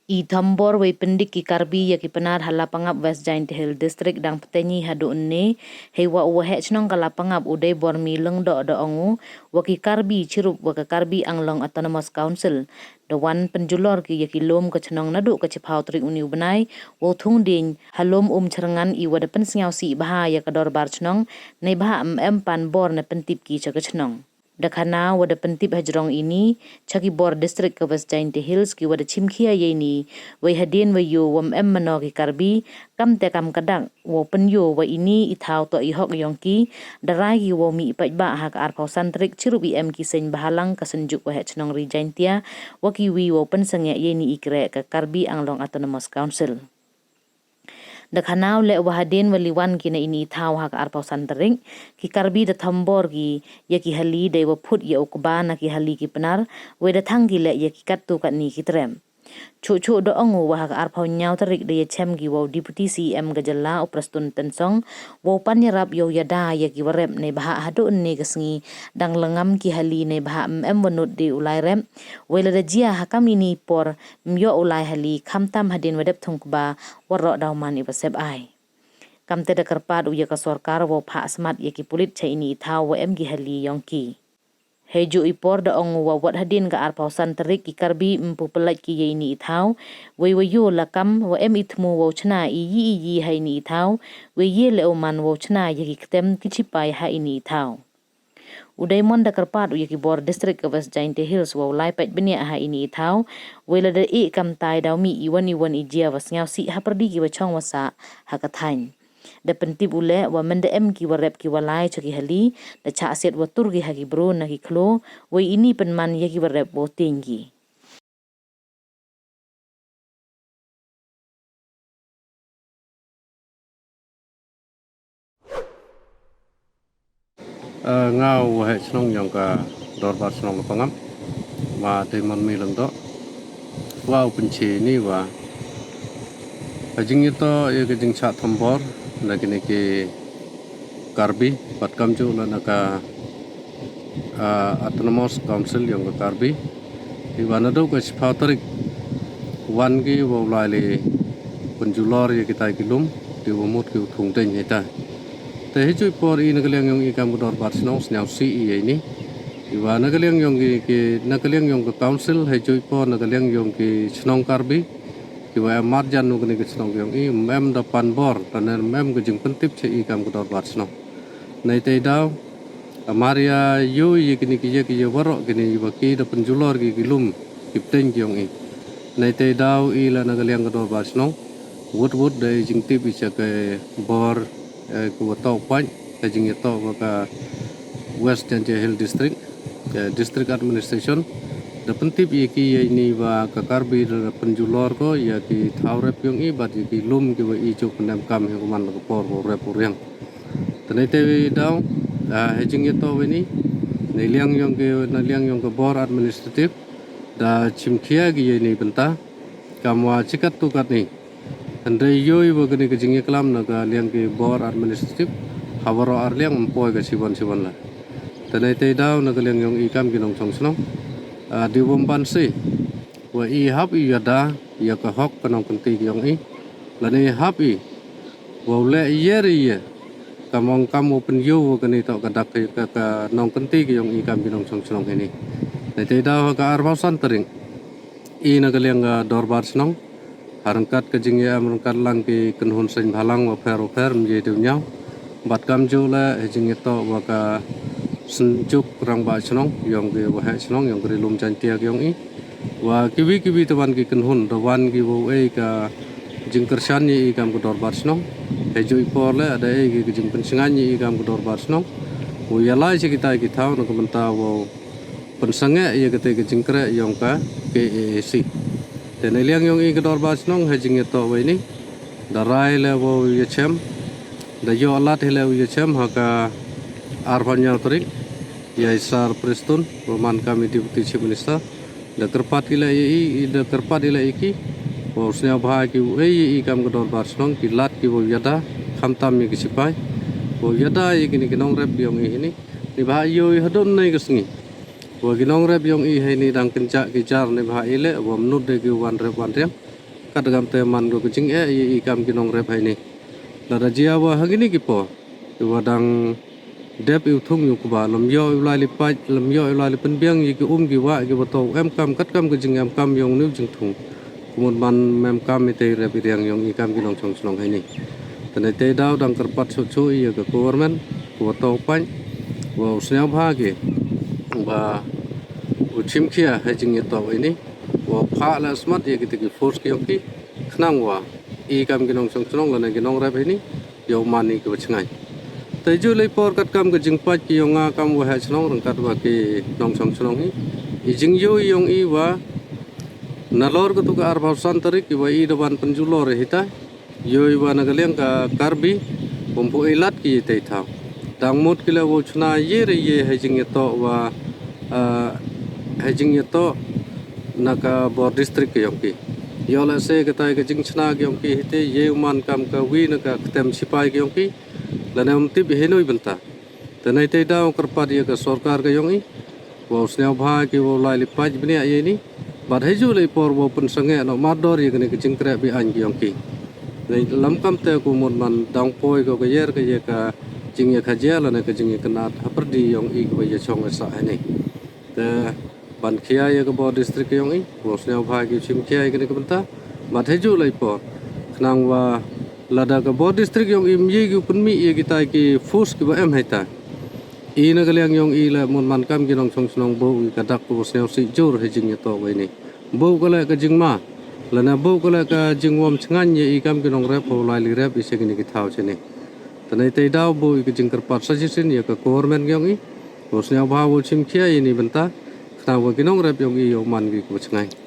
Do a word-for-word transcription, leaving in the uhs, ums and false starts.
I thombor wei pyndik ki Karbi ya ki Pnar ha Lapangap, West Jaintia Hills District dang pteiñ i haduh ynne, heiwa u waheh chnong ka Lapangap u Deibormi Lyngdoh da ong u wa ki Karbi chirup wa ka Karbi Anglong Autonomous Council da wan pynjulor ki ya ki lum ka chnong naduh ka chiphaw tarik uni u bnai wow thung dieñ ha lum Umchyrngan, i wa da pynsngewsih bha ya ka dorbar chnong neibhah ym em pan bor na pyntip ki cha ka chnong. Da khana wa da pyntip hajrong ini cha ki bor district ka West Jaintia Hills ki wa da chimkhia ya ini, wei hadien wa yoh wa ym em mano ki Karbi, kamte kam ka dak wow pynyoo wa ini i thaw toh i hok yong ki, da rai ki wow mih paidbah ha ka arphaw san tarik chirup i em ki seiñ bhalang ka Synjuk Waheh Chnong Ri Jaintia wa kiwi wow pynsangeh ya ini i kreh ka Karbi Anglong Autonomous Council. Da khana u leh wa hadien wa li wan ki na ini i thaw ha ka arphaw san tarik, ki Karbi da thombor ki ya ki hali dei wa phut ya u kba na ki hali ki Pnar, wei da thang ki leh ya ki kattu katni ki trep. Chuh chuh da ong u wa ha ka arphaw ynñiaw tarik da yachem ki wow Deputy C E M ka jylla u Prestone Tynsong wow pan yarap yow yada ya ki warep neibhah haduh ynne ka sngi dang lyngam ki hali neibhah ym em wa nud de u lai rep, wei lada jia ha kam ini i por ym yoh u lai hali, khamtam hadien wa dep thung kba waroh daw man i wa sep ai. Kamte da kyrpad u ya ka sorkar wow phah smat ya ki pulit cha ini i thaw wa em ki hali yong ki. Heijuh i por da ong u wa wat hadien ka arphaw san tarik ki Karbi ym pu pyllait ki ya ini i thaw, wei wa yoh la kam wa em i thmu wow chna i yi i yi ha ini i thaw, wei ye leh u man wow chna ya ki ktem ki chipai ha ini i thaw. U Diamond da kyrpad u ya ki bor district ka West Jaintia Hills wow lai pait bniah ha ini i thaw, wei lada i kamtai daw mih i wan i wan i jia wa sngewsih hapyrdi ki wa chong wa sah ha ka thaiñ. Da pyntip u leh wa mynda em ki warep ki wa lai cha ki hali, da chah siat wa tur ki ha ki bru na ki khloo, wei ini pynman ya ki warep wow tieñ ki. Ah, nga u waheh chnong yong ka dorbar chnong Lapangap, ma Diamond Mi Lyngdoh, wa u pynche ini wa ha jingyatoh ya ka jingchah thombor na kini ki Karbi, bad kamjooh la na ka, ah, Autonomous Council yong ka Karbi. Iwa naduh ka chiphaw tarik wan ki wow lai li pynjulor ya kitai ki lum, di wa mut ki u thung dieñ hita. Te heijuh i por i na ka liang yong i kam ka dorbar chnong sngewsih i ya ini. Iwa na ka liang yong ki, ki, na ka liang yong ka council, heijuh i por na ka liang yong ki chnong Karbi, ki wa em marjan wa kani ka chnong yong i, ym em da pan bor, tane ym em ka jingpyntip cha i kam ka dorbar chnong. Neitei daw, amar ya yoh ya kini ki ya ki ya waroh kini wa ki da pynjulor ki ki lum ki pteiñ ki yong i. Neitei daw i la na ka liang ka dorbar chnong, wut wut da i jingtip i cha ka bor, eh, ka wa toh pait, ka jingyatoh wa ka West Jaintia Hills District, eh, District Administration. Da pyntip ya ki ya ini wa ka Karbi da pynjulor ko ya ki thaw rep yong i, bad ya ki lum ki wa i chooh pyndem kam hi u man la ka por wow rep u riang. Te neitei daw, ah, ha jingyatoh wa ini, na liang yong ki, na liang yong ka bor administrative, da chimkhia ki ya ini bynta, kam wa chi kattu katni. Hynrei yoh i wa kani ka jingyaklam na ka liang ki bor administrative, ha waroh ar liang ym poi ka chiwon chiwon la. Te neitei daw na ka liang yong i kam ki nongchong chnong, ah, di wym ban si wa i hap i yada ya ka hok ka nongkynti ki yong i, lane hap i wow leh ya ri ya kam ong kam wow pynyoh wa kani toh ka dak ka, ka, ka nongkynti ki yong i kam ki nongchong chnong hini. Neitei daw ha ka arphaw san tarik i na ka liang ka dorbar chnong, ha ryngkat ka jingyaem ryngkat lang ki kynhun seiñ bhalang wa pher wa pher, ym ye diu ñiaw. Bad kamjooh le ha jingyatoh wa ka Synjuk Rangbah Chnong yong ki waheh chnong yong ka Ri Lum Jaintia ki yong i, wa kiwi kiwi te wan ki kynhun, da wan ki wow e ka jingkyrshan ya i kam ka dorbar chnong. Heijuh i por le da e ki ka jingpynchngaiñ ya i kam ka dorbar chnong, wow yalai cha kitai ki thaw na ka bynta wow pynsangeh ya katei ka jingkreh yong ka K A A C. Te na liang yong i ka dorbar chnong ha jingyatoh wa ini, da rai le wow yachem, da yoh lad hi le wow yachem ha ka arphaw ynñiaw tarik ya i Sir Prestone wa man kam i Deputy Chief Minister. Da kyrpad i le ya i, i da kyrpad i le ya ki wow sngewbha ki wow e ya i kam ka dorbar chnong ki lad ki wow yada, khamtam ya ki chipai, wow yada ya kini ki nongrep yong i hini. Neibhah yoh i haduh ynne ka sngi wa ki nongrep yong i heini dang kynjah ki jar neibhah i le wa ym nud de ki wan rep wan riang. Kat da kam te man ko ka jingeh ya i kam ki nongrep heini. Lada jia wa ha kini ki por, i wa dang dep i u thung i u kba, lam yoh i u lai li pait, lam yoh i u lai li pynbiang ya ki um ki wah ki wa toh em kam, kat kam ka jingem kam yong u ni u jingthung. Kumut man mem kam i te rep i riang yong i kam ki nongchong chnong heini. Te nei te daw dang kyrpad chuh chuh ya ka government, ka wa toh pait, wa u sniawbha ki, wa u chimkhia ha jingyatoh heini, wa phah la smat ya ki te ki force ki yong ki, khnang wa i kam ki nongchong chnong lane ki nongrep heini yow man i ki wa chngaiñ. Te ju lei por kat kam ka jingpait ki yong nga kam wa ha chnong, rang kat wa ki nongchong chnong hi, i jingyoh yong i wa nalor ka tu ka arphaw san tarik i wa i da wan pynjulor hi ta, yow i wa na ka liang ka Karbi, bym pu i lat ki i te thaw. Dang mut ki le wa u chna ye re ye ha jingyatoh wa, ah, ha jingyatoh na ka bor district ka yong ki. Yow le se ka tai ka jingchna ka yong ki hi te ye u man kam ka wi na ka ktem sipai ka yong ki. Lane um tip i hei no i bynta. Te nei te daw kyrpad ya ka sorkar ka yong i, wa u sniawbha ki wa u lai li pait bniah ya ini. Bad ha ju lei por wa u pynsangeh noh mardor ya kani ka jingkreh bi aiñ ki yong ki. Nei lam kam te kumut man dang poi ko ka yer ka ya ka jingyakhajia lane ka jingyakynnat ha pyrdi yong i ki wa ya chong ya sah heini. Te ban khia ya ka bor district ka yong i, wa u sniawbha ki u chimkhia ya kani ka bynta. Bad ha ju lei por, khnang wa lada ka bor district yong i mye ki u pynmih ya ki tai ki force ki wa em hei ta, i na ka liang yong i le mut man kam ki nongchong chnong booh ki ka dak ka wa sniaw sih jur ha jingyatoh wa ini. Booh ka le ka jingma, lane booh ka le ka jingwam chngaiñ ya i kam ki nongrep ha u lai li rep i se kini ki thaw chini. Te nei te daw booh i ka jingkyrpad sa chisien ya ka government yong i, wa u sniawbha wa u chimkhia ya ini bynta, khnang wa ki nongrep yong i yow man ki ki wa chngaiñ.